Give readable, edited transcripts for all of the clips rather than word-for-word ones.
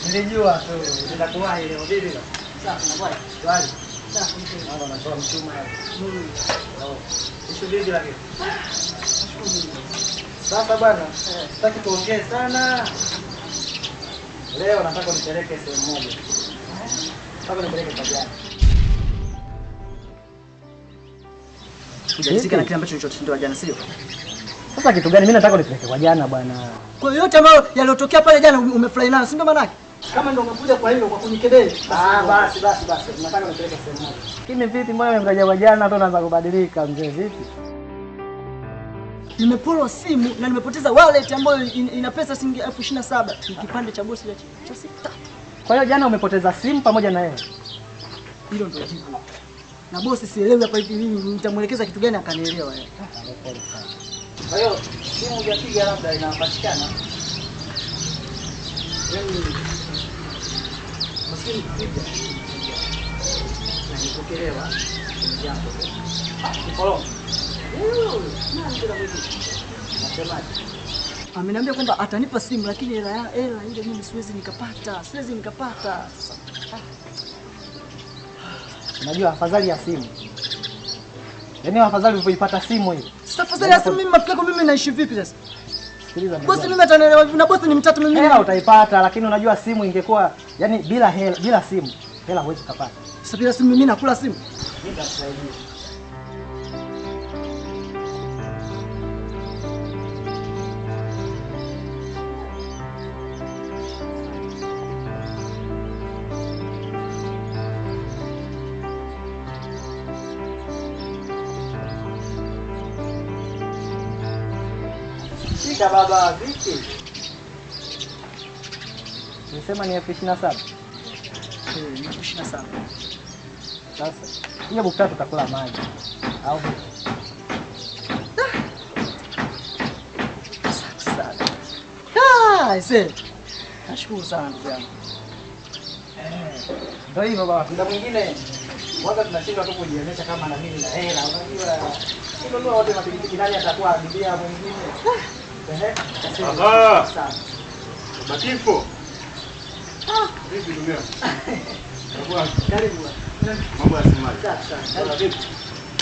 Nilijua tu nitakuwahi leo vipi? Sawa, tunakuwahi. Swali. Sawa, mambo natoa mchuma hapo. Ishu vipi lakini? Sasa bwana, sitaki tuongee sana. Leo nataka nipeleke sehemu moja. Nataka nipeleke kwa jana. Hujalisika na kile ambacho nilichotendwa jana, sio? Sasa kitu gani? Mimi nataka nipeleke kwa jana bwana. Kwa hiyo yote ambayo yaliyotokea pale jana umefurahi nayo, si ndio maana yake? Kama ndio umekuja kwa hilo kwa kunikedei. Ah, basi basi basi. Nataka nipeleke sehemu moja. Lakini vipi mbona umemtaja kwa jana tu unaanza kubadilika mzee vipi? Nimeporwa simu na nimepoteza wallet ambayo ina pesa shilingi 27,000, kipande cha bosi cha siku 3. Kwa hiyo jana umepoteza simu pamoja na hela. Hilo ndio jibu. Na bosi sielewi hapa hivi mimi nitamuelekeza kitu gani akanielewa yeye. Pole sana. Kwa hiyo simu hujapiga labda inapatikana. Yaani maskini kupiga. Na nipokelewa jambo. Kikolo. Nasemaje? Ameniambia kwamba atanipa simu lakini hela ile mimi siwezi nikapata, siwezi nikapata. Sasa unajua afadhali ya simu. Yaani afadhali ulipoipata simu hiyo. Sasa afadhali ya simu mimi mafikako mimi naishi vipi sasa? Sikiliza. Bosi mimi atanielewa vipi na bosi ni mtatu mimi. Hela utaipata lakini unajua simu ingekuwa yani bila hela, bila simu hela huwezi kupata. Sasa bila simu mimi nakula simu. Mimi nitakusaidia. Shika baba, vipi? Nisema ni 27,000. Eh, ni 27,000. Sasa hiyo buku tatu utakula maji. Au vipi? Asante sana. Ah, ise. Nashukuru sana ndugu yangu. Ndio hivyo baba, muda mwingine kwanza tunashindwa tu kujionyesha kama na mimi na hela. Unajua kununua wote mapikipiki nani atakuwa abiria mwingine? Baba. Baba Kifo. Vipi ndugu yangu? Karibu. Mambo yasemaje? Safi sana. Vipi?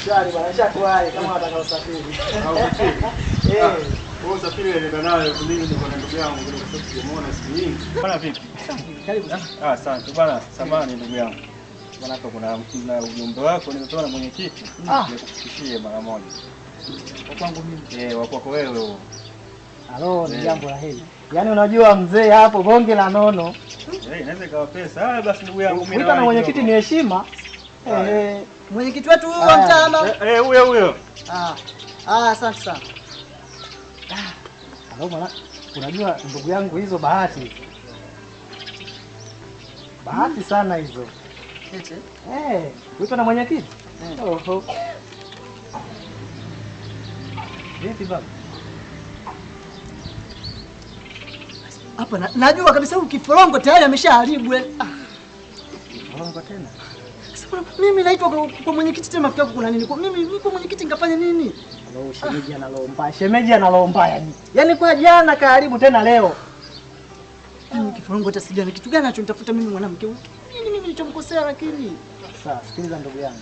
Shwari bwana, nishakuwahi kama unataka usafiri. Au usafiri? Eh. Wewe usafiri nenda nayo mimi niko na ndugu yangu kwa sababu sijamuona siku nyingi. Bwana vipi? Karibu. Ah, asante bwana, samahani ndugu yangu. Bwana hapa kuna ujumbe wako nimepewa na mwenyekiti. Nikufikishie mara moja. Kwa kwangu mimi. Eh, wa kwako wewe huo. Halo, ni jambo la heri. Yaani unajua mzee hapo bonge la nono. Eh, inaweza ikawa pesa. Ah, basi ndugu yangu mimi na mwenyekiti ni heshima. Eh, mwenyekiti wetu huyo wa mtaa. Eh, huyo huyo. Ah. Ah, asante sana. Halo mwana, unajua ndugu yangu hizo bahati. Bahati sana hizo. Ete. Eh, upo na mwenyekiti? Oho. Vipi baba? Hapa najua kabisa huyu kiforongo tayari ameshaharibu. Ah. Kiforongo tena? Sasa mimi naitwa kwa mwenyekiti tena mafikako kuna nini? Kwa mimi niko mwenyekiti nikafanya nini? Halo, shemeji analomba. Shemeji analomba yani. Yaani kwa jana kaharibu tena leo. Mimi kiforongo hata sijui ni kitu gani anachonitafuta mimi mwanamke huyu. Nini mimi nilichomkosea lakini? Sasa sikiliza ndugu yangu.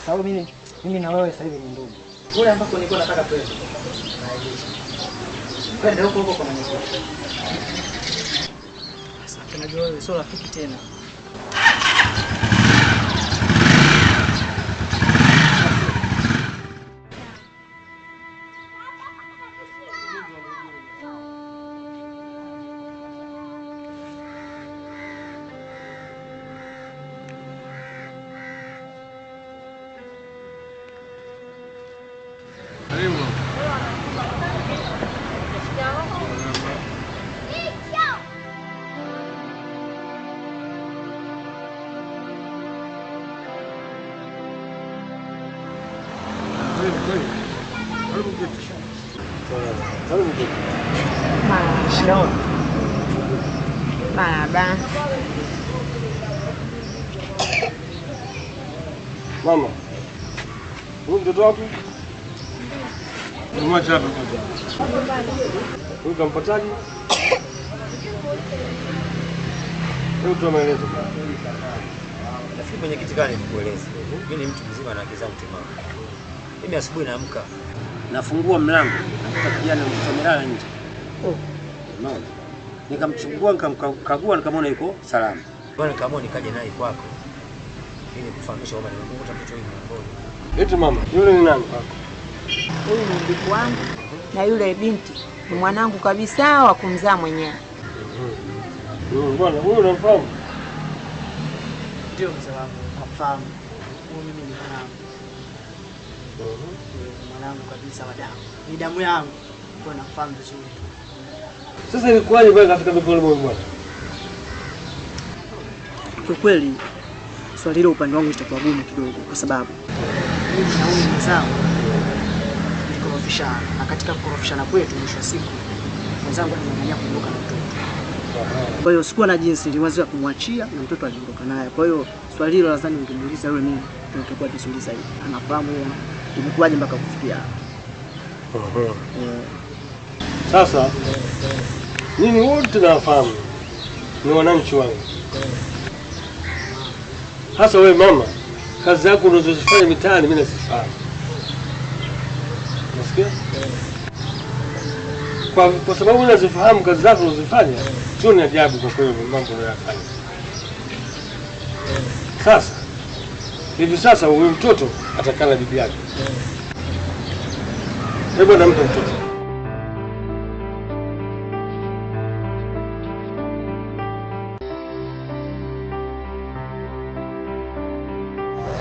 Sababu mimi na wewe sasa hivi ni ndugu. Kule ambako nilikuwa nataka twende. Naelisha. Twende huko huko kwa mwenyekiti. Sasa najua wewe sio rafiki tena. Baba. Mama. Huyu mtoto wako? Mwacha hapa kwanza. Huyu kampataje? Hebu toa maelezo. Nafikiri mwenyekiti kama nilivyokueleza. Mimi ni mtu mzima na akili zangu timamu. Mimi asubuhi naamka, nafungua mlango, nakuta kijana mtoto amelala nje. Unaona? Nikamchukua nikamkagua nikamwona yuko salama. Bwana nikaamua nikaje naye kwako. Ili kufahamisha kwamba nimemkuta mtoto huyu mlangoni. Eti mama, yule ni nani kwako? Huyu ni mjukuu wangu na yule binti ni mwanangu kabisa wa kumzaa mwenyewe. Bwana, huyu unamfahamu? Ndio mzee wangu, namfahamu. Huyu mimi ni mwanangu. Mwanangu kabisa wa damu. Ni damu yangu. Kwa namfahamu vizuri. Sasa ilikuwaje bwana kafika mikononi mwa bwana? Kwa kweli swali hilo upande wangu litakuwa gumu kidogo kwa sababu mimi na huyu mwenzangu tulikorofishana, na katika kukorofishana kwetu mwisho wa siku mwenzangu aling'ang'ania kuondoka na mtoto. Kwa hiyo sikuwa na jinsi, niliweza kumwachia na mtoto aliondoka naye. Kwa hiyo swali hilo nadhani ungemuuliza yule, mimi ndio nitakuwa vizuri zaidi. Anafahamu yeye imekuwaje mpaka kufikia hapa. Sasa nyinyi wote nawafahamu, ni wananchi wangu. Hasa wewe mama, kazi yako unazozifanya mitaani mimi nasifahamu. Unasikia? Kwa sababu unazifahamu kazi zako unazozifanya, sio ni ajabu kwa kweli mambo unayofanya. Sasa hivi sasa huyu mtoto atakaa na bibi yake. Hebu nampe mtoto.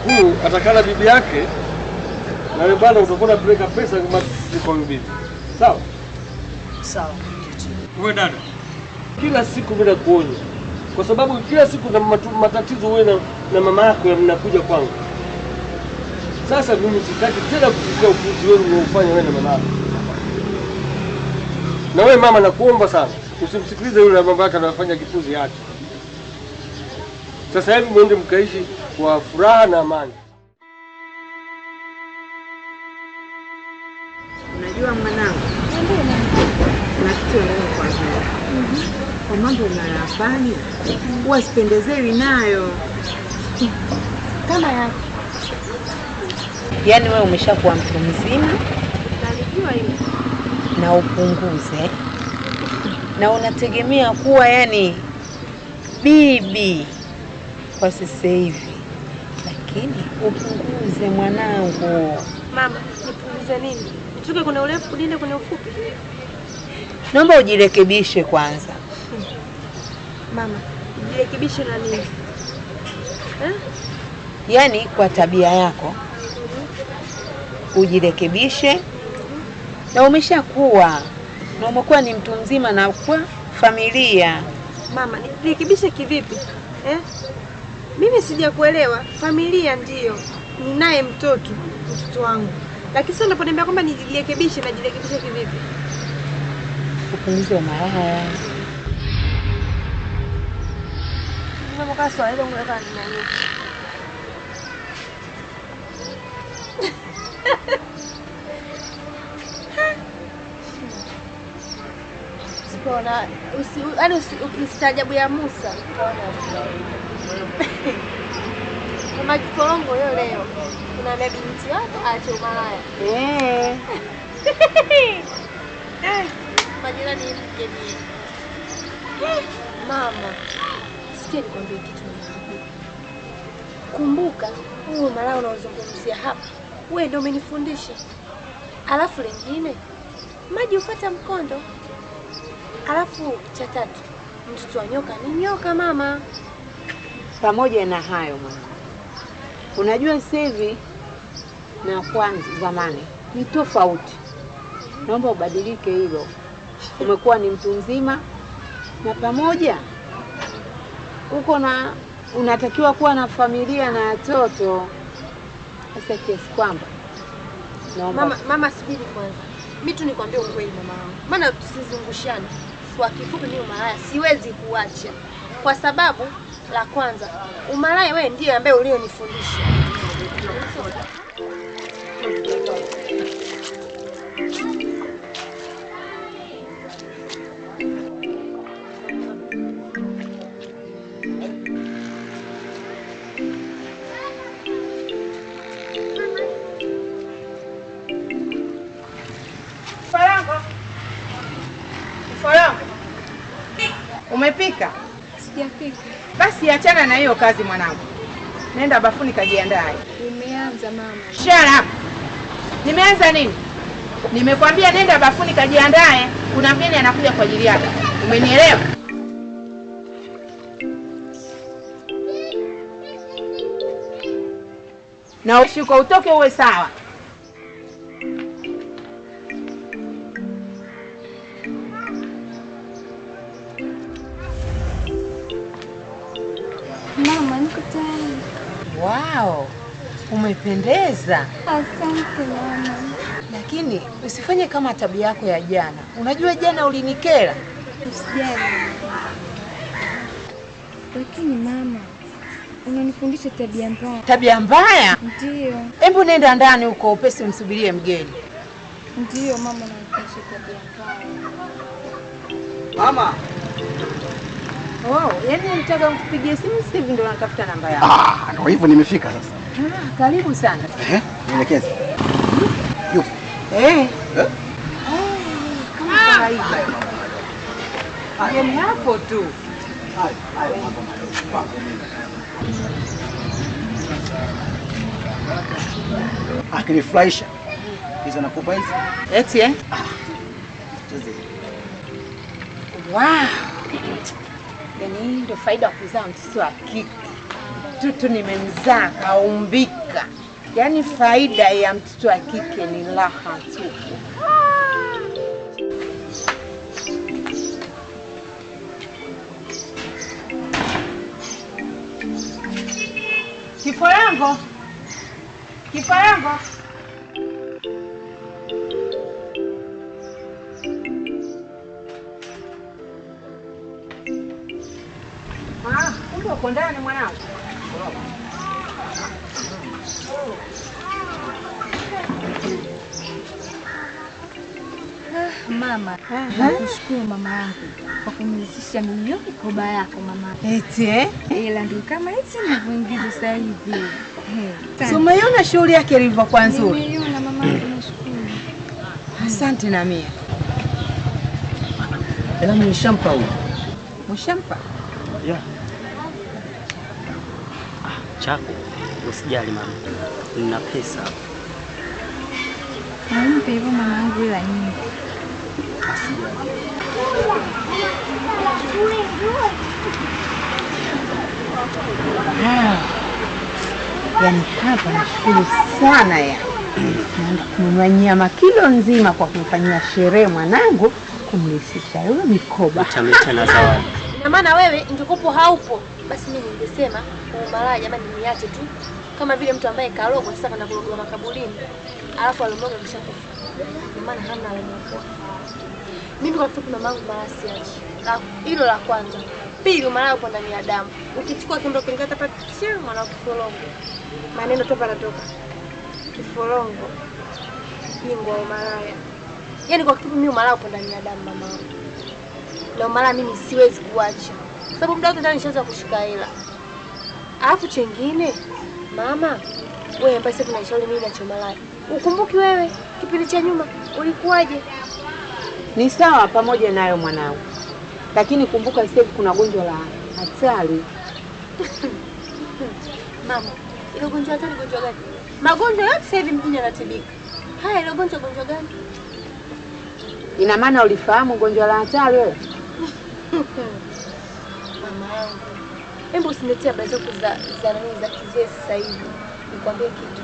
Huyu atakaa na bibi yake na wewe bwana utakuwa unapeleka pesa kwa bibi. Sawa? Sawa. Wewe dada, kila siku mimi nakuonya. Kwa sababu kila siku na matatizo wewe na mama yako mnakuja kwangu. Sasa mimi sitaki tena kusikia upuzi wenu unaofanya wewe na mama yako. Na wewe mama nakuomba sana, usimsikilize yule mama yako anafanya kipuzi yake. Sasa hivi muende mkaishi kwa furaha na amani. Unajua mwanangu, kuna kitu nataka kukwambia. Kwa mambo unayofanya huwa sipendezewi nayo. Kama yako. Yaani wewe umeshakuwa mtu mzima. Nalijua hilo. Na upunguze. Na unategemea kuwa yani bibi kwa sasa hivi. Lakini upunguze mwanangu. Mama, nipunguze nini? Nitoke kuna urefu niende kuna ufupi? Naomba ujirekebishe kwanza. Mama, nijirekebishe na nini? Eh? Yaani kwa tabia yako ujirekebishe. Na umeshakuwa na umekuwa ni mtu mzima na kwa familia. Mama, nijirekebishe kivipi? Eh? Mimi sijakuelewa. Familia ndiyo. Ninaye mtoto, mtoto wangu. Lakini sasa unaponiambia kwamba nijirekebishe, najirekebisha kivipi? Upunguze malaya. Mama kaswa ile ngweka nani? Sipona, yaani ukistaajabu ya Musa utaona. Mama kikorongo hiyo leo. Kuna binti wako aache umalaya. Eh. Majirani mgeni. Mama, sikia nikwambie kitu mwanangu. Kumbuka, huo umalaya unaozungumzia hapa, wewe ndio umenifundisha. Alafu lingine, maji hufuata mkondo. Alafu cha tatu, mtoto wa nyoka ni nyoka mama. Pamoja na hayo mama, unajua sasa hivi na kwanza zamani ni tofauti. Naomba ubadilike hilo. Umekuwa ni mtu mzima na pamoja uko na unatakiwa kuwa na familia na watoto. Sasa kiasi kwamba naomba mama, mama subiri kwanza. Mimi tu nikwambie ukweli mama wangu. Maana tusizungushane. Kwa kifupi mimi umalaya siwezi kuacha. Kwa sababu la kwanza, umalaya wewe ndiye ambaye ulionifundisha. Umepika? Sijapika. Basi achana na hiyo kazi mwanangu. Nenda bafuni kajiandae. Nimeanza mama. Shut up. Nimeanza nini? Nimekwambia nenda bafuni kajiandae. Kuna mgeni anakuja kwa ajili yako. Umenielewa? Na ushuka utoke uwe sawa. Mama, niko tayari. Wow, umependeza. Asante mama. Lakini usifanye kama tabia yako ya jana. Unajua jana ulinikera. Usijali. Lakini mama, unanifundisha tabia mbaya. Tabia mbaya? Ndio. Hebu nenda ndani huko upesi msubirie mgeni. Ndio mama, unanifundisha tabia mbaya. Mama. Oh, yaani nilitaka nikupigie simu sasa hivi ndio natafuta namba yako. Ah, ndio hivyo nimefika sasa. Ah, karibu sana. Nielekeze. Yupo. Eh? Kama kawaida. Yaani hapo tu. Hayo mambo madogo. Akinifurahisha. Hizo nakupa hizi. Eti eh? Ah. Tuzi. Wow. Yaani ndio faida kuzaa mtoto wa kike. Mtoto nimemzaa kaumbika. Yaani faida ya mtoto wa kike ni raha tu. Kiforango. Kiforango. Ah, kumbe uko ndani mwanangu. Mama, nakushukuru mama yangu kwa kunirithisha milioni mikoba yako mama. Eti eh? Ila ndio kama hizi ninavyoingiza sasa hivi. So umeiona shughuli yake ilivyokuwa nzuri? Nimeiona mama yangu, nashukuru. Asante na mia. Ela mshampa huyo. Mshampa? Yeah. Ah, chako. Usijali mama. Nina pesa. Nampe hivyo mama yangu ila nyingi. Yaani hapa nashukuru sana ya. Naenda kununua nyama kilo nzima kwa kumfanyia sherehe mwanangu, kumlisisha yule mikoba. Utamleta na zawadi. Ina maana wewe ingekupo haupo, basi mimi ningesema umalaya jamani niache tu. Kama vile mtu ambaye karogwa sasa kana kurogwa makaburini. Alafu alomroga kisha kufa. Ina maana hana alomroga. Mimi kwa kifupi mamangu malaya siachi. Hilo la kwanza. Pili, umalaya upo ndani ya damu. Ukichukua kimbo kingata pata sio mwana kiforongo. Maneno topa natoka. Kiforongo. Bingwa umalaya. Yaani kwa kifupi mimi umalaya upo ndani ya damu mamangu. Na umalaya mimi siwezi kuacha. Sababu muda wote ndani nishaanza kushika hela. Alafu chengine, mama, wewe ambaye sasa tunaishauri mimi na chomalaya. Ukumbuki wewe kipindi cha nyuma ulikuwaje? Ni sawa pamoja nayo mwanangu. Lakini kumbuka sasa hivi kuna gonjwa la hatari. Mama, ile gonjwa hatari gonjwa gani? Magonjwa yote sasa hivi mjini yanatibika. Haya, ile gonjwa gonjwa gani? Ina maana ulifahamu gonjwa la hatari wewe? Mama yangu, hebu usinitie habari zako za nani za kizee sasa hivi. Nikwambie kitu.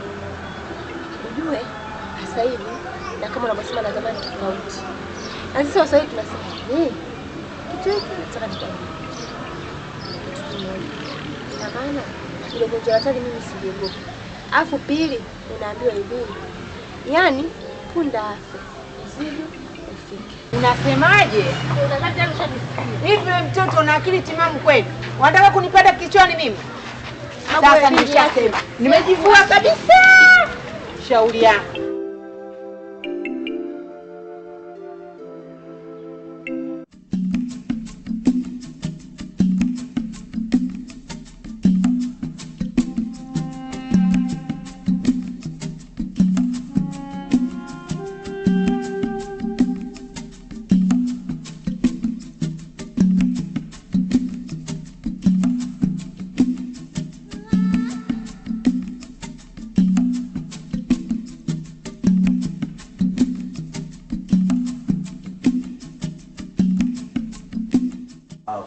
Ujue sasa hivi na kama unavyosema na zamani tofauti. Na sisi sasa hivi tunasema, kitu hiki nataka nikwambie. Kitu kimoja. Ina maana ile gonjwa hatari mimi siliogopi. Alafu pili unaambiwa hivi. Yaani punda afe, mzigo ufike. Unasemaje? Hivi wewe mtoto una akili timamu kweli? Unataka kunipata kichwani mimi? Sasa nimeshasema. Nimejivua kabisa. Shauri yako.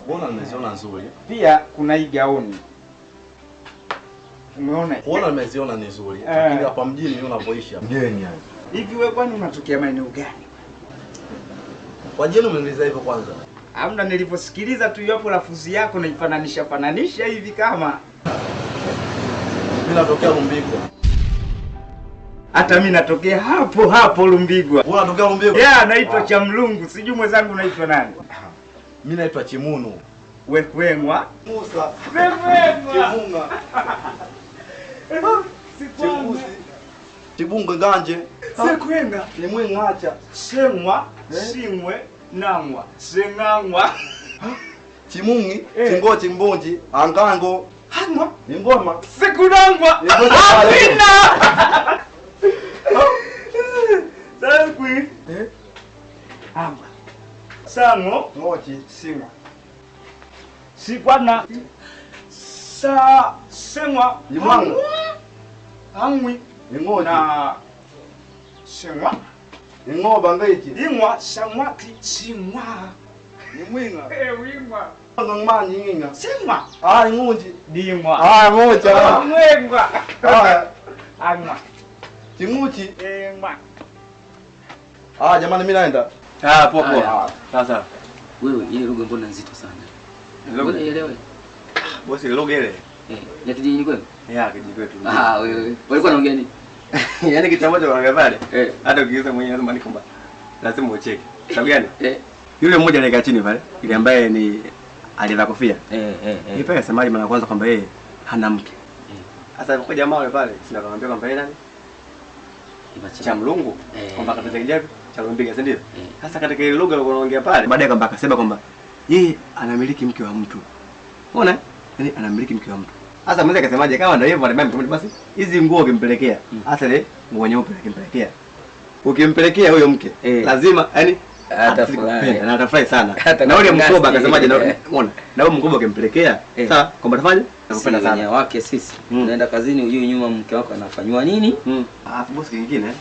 Kuona nimeziona nzuri. Pia kuna hii gauni. Umeona? Kuona nimeziona ni nzuri. Lakini hapa mjini mimi unapoishi hapa. Mjini yani. Hivi wewe kwani unatokea maeneo gani? Kwa jeni umeniuliza hivyo kwanza? Hamna, niliposikiliza tu hapo lafuzi yako naifananisha fananisha hivi kama mimi natokea Lumbigwa. Hata mimi natokea hapo hapo Lumbigwa. Wewe unatokea Lumbigwa? Yeah, naitwa Chamlungu. Sijui mwenzangu unaitwa nani? Mimi naitwa Chimunu. Wekwengwa. Musa. Wekwengwa. Chimunga. Sikwanga. Chibunga ganje. Sekwenga. Nimwengacha. Semwa, simwe, nangwa. Sengangwa. Chimungi, chingo chimbonji, angango. Hangwa. Ingoma. Sekunangwa. Amina. Sakwi. Angwa. Sango. Ngochi. Singwa. Sikwana. Sa sengwa. Imwango. Angwi. Ingoji. Na sengwa. Ingoba ngaichi. Ingwa sangwa ki singwa. Nimwinga. Wingwa. Ngmanyi nginga. Singwa. Ah, ingunji. Dingwa. Ah, moja. Mwengwa. Ah. Angwa. Chinguchi. Engwa. Ah, jamani mimi naenda. Ah, poa poa. Sasa wewe ile lugha mbona nzito sana? Lugha ielewe. Bosi lugha ile. Ya kijijini kwenu? Ya kijijini kwetu. Ah, wewe. Walikuwa wanaongea nini? Yaani kitu ambacho wanaongea pale. Hata ukiuliza mwenyewe lazima ni kwamba lazima ucheke. Sababu gani? Yule mmoja alikaa chini pale, yule ambaye ni alivaa kofia. Yeye pale asemaje mara kwanza kwamba yeye hana mke. Sasa kwa jamaa wale pale, sina kumwambia kwamba yeye nani? Chamlungu. Kwamba akapita kijapi? Chamlumbiga, si ndio? Sasa katika ile lugha walikuwa wanaongea pale, baadaye kwamba akasema kwamba yeye anamiliki mke wa mtu. Unaona? Yaani anamiliki mke wa mtu. Sasa mzee akasemaje kama ndio hivyo anambia mtu basi hizi nguo ukimpelekea, hasa ile nguo nyeupe ukimpelekea. Ukimpelekea huyo mke, lazima yani atafurahi na atafurahi sana. Na yule mkoba akasemaje na unaona? Na huyo mkoba ukimpelekea, sawa kwamba atafanya? Nakupenda sana. Wake sisi. Unaenda kazini ujui nyuma mke wako anafanywa nini? Alafu bosi kingine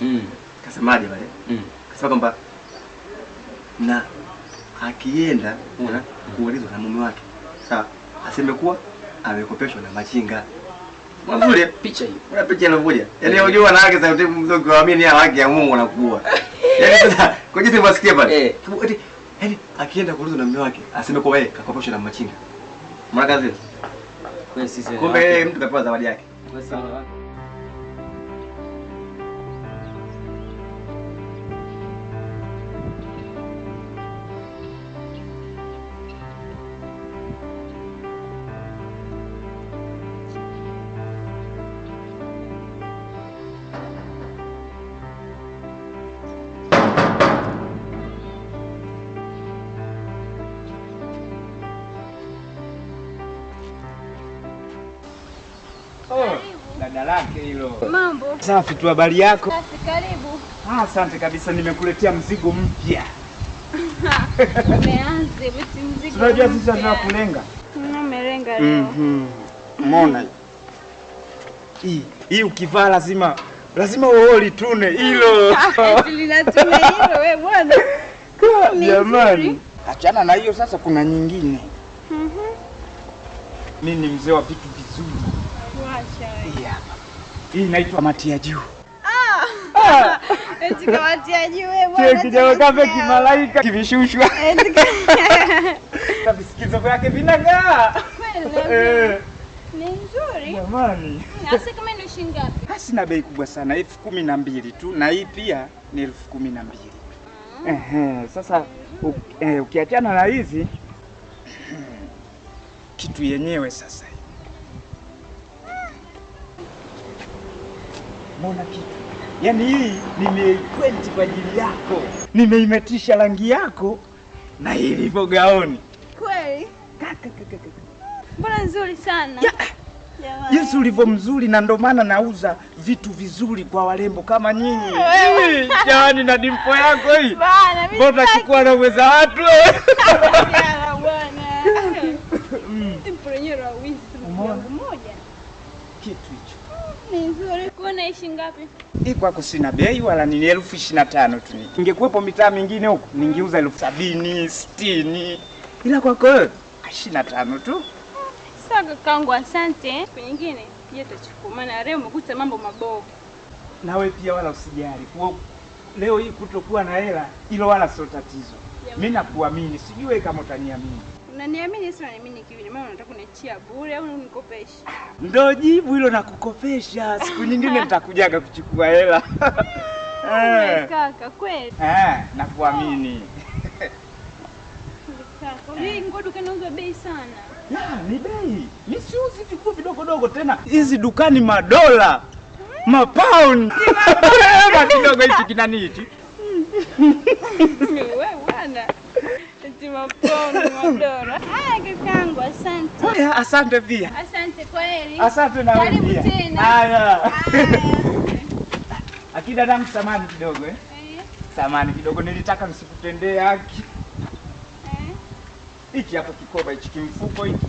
kasemaje pale? Kasema kwamba na akienda unaona kuulizwa na mume wake. Sawa, aseme kuwa amekopeshwa na machinga. Mzuri picha hiyo. Una picha inavuja. Yaani unajua wanawake za mzee ukiwaamini hawa haki ya Mungu wanakuua. Yaani sasa kwa jinsi unasikia pale. Eti yaani akienda kuulizwa na mume wake aseme kwa yeye kakopeshwa na machinga. Mara kazi. Kwa sisi. Kumbe mtu kapewa zawadi yake. Kwa sisi. Dada lake hilo. Mambo. Safi tu, habari yako? Safi, karibu. Ah, asante kabisa, nimekuletea mzigo mpya. Umeanza eti mzigo. Unajua sisi tunakulenga. Umelenga leo. Umeona hii? Hii ukivaa lazima uoli tune hilo. Eti linatune hilo wewe bwana. Jamani. Achana na hiyo sasa, kuna nyingine. Mimi ni mzee wa vitu vizuri. Wacha. Hii hapa. Hii inaitwa mati ya juu. Ah. Eti kamati ya juu wewe bwana. Kijana kama kimalaika kivishushwa. Na visikizo vyake vinang'aa. Kweli. Ni nzuri. Jamani. Hasa kama ni shilingi ngapi? Sina bei kubwa sana, 12,000 tu, na hii pia ni 12,000. Sasa ukiachana na hizi kitu yenyewe sasa. Mbona kitu? Yaani hii nimeikwenti kwa ajili yako. Nimeimetisha rangi yako na ilivyo gaoni. Kweli? Kaka. Mbona nzuri sana. Jamani. Jinsi ulivyo mzuri, na ndo maana nauza vitu vizuri kwa warembo kama nyinyi. Jamani, na dimpo yako hii. Bana, mimi mbona chukua na uweza watu. Ya bwana. Dimpo yenyewe wizi mmoja. Kitu hicho. Ni nzuri. Kuna ishi ngapi? Hii kwako sina bei wala ni 25,000 tu. Ingekuwepo mitaa mingine huko ningeuza 70,000, 60,000. Ila kwako wewe 25 tu. Sawa kakaangu, asante. Siku nyingine je tutachukua, maana leo umekuta mambo mabovu. Nawe pia wala usijali. Kwa leo hii kutokuwa na hela hilo wala sio tatizo. Mimi nakuamini, sijui kama utaniamini. Unaniamini sio? Unaniamini kivi? Maana unataka kuniachia bure au unikopeshe? Ndio jibu hilo, nakukopesha. Siku nyingine nitakujaga kuchukua hela. Kaka kweli? Nakuamini. Kaka, hii nguo dukani inauzwa bei sana. Ya, ni bei. Mimi siuzi vikuo vidogo dogo tena. Hizi dukani madola, mapound. Hela kidogo hichi kinani hichi? Wewe bwana. Eti mapound, madola. Haya kakaangu, asante. Haya, asante pia. Asante kwa heri. Asante na wewe Karibu pia. tena. Haya. Akida damu, samani kidogo eh? Samani kidogo, nilitaka nisikutendee haki. Hiki hapo kikoba hichi kimfuko hiki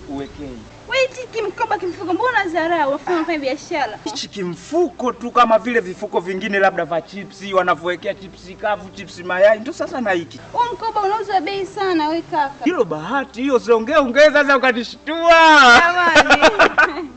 uwekei. Wewe hichi kimkoba kimfuko, mbona dharau? Unafanya biashara. Hichi kimfuko tu kama vile vifuko vingine labda vya chipsi, wanavyowekea chipsi kavu, chipsi mayai, ndio sasa na hiki. Huu mkoba unauza bei sana wewe kaka. Hilo bahati hiyo, usiongee ongee sasa ukanishtua. Jamani.